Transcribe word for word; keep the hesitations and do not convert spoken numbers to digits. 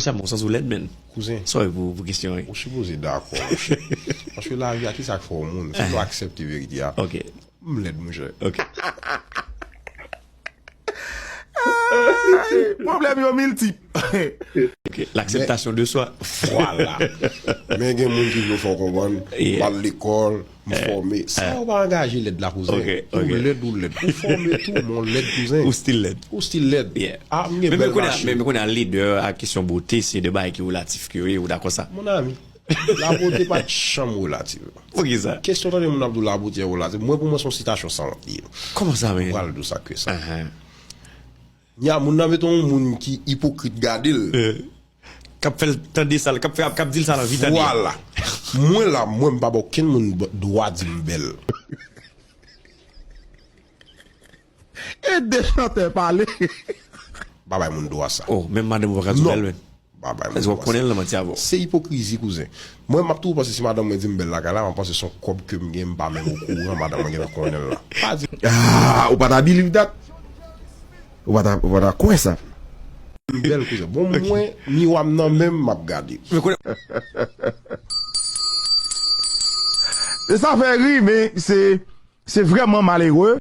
Sa bon, sans ou lèd, men. Kouzen, Sorry pou, pou kesyon, wi. Ou sipoze dakò, monchè. Paske lavi a, ki sa k fè w moun? Se pou aksepte verite a. Ok, M lèd, monchè. Ok. Pwoblèm yo miltip. Ok. L'akseptasyon de swa. Vwala. Men gen moun ki vle fè w konprann. Yeah. M al lekòl, m fòme. Sa yo pa angaje lèd la, kouzen. Ok, Ou ok. lèd, ou lèd. Ou fòme tou, men w lèd, kouzen. Ou still lèd. Ou still lèd. Yeah. Ah, m gen Men bèl men kounye a, machin. Men men kounye a, lidè a kesyon bote, se de bagay ki relatif ke yo ye, ou dakò sa? Mon ami, labote pa janm relatif. Poukisa? Kesyon tande moun ap di w labote relatif. Mwen, pou mwen, se yon sitasyon sanwont li ye. Kòman sa, men? Pral di w sa ke sa. Ahan. Nya, moun nan met yon moun ki ipokrit gade l. K ap fè l tande sa, k ap fè, k ap di l sa l anvi tande. Vwala. Mwen la, mwen, m pa ba okenn moun dwa di m bèl. E de chantè pale. Pa bay moun dwa sa. Oh, menm madanm ou pa ka di w Non. Bèl, men. Pa bay Sa di w ap moun dwa konnen sa. L nan manti avè w. Se ipokrizi, kouzen. Mwen, m ap toujou panse si madanm mwen di m bèl lakay la, m ap panse se yon kòb ke m gen, m pa menm okouran, madanm mwen gen nan konnen l la. Pa di Ah, ou pa ta believe that. Ou pa ta, ou pa ta kwè sa. M bèl, kouzen. Bon, mwen, miwa m nan men m, m ap gade. E sa fè ri, men se, se vrèman malere.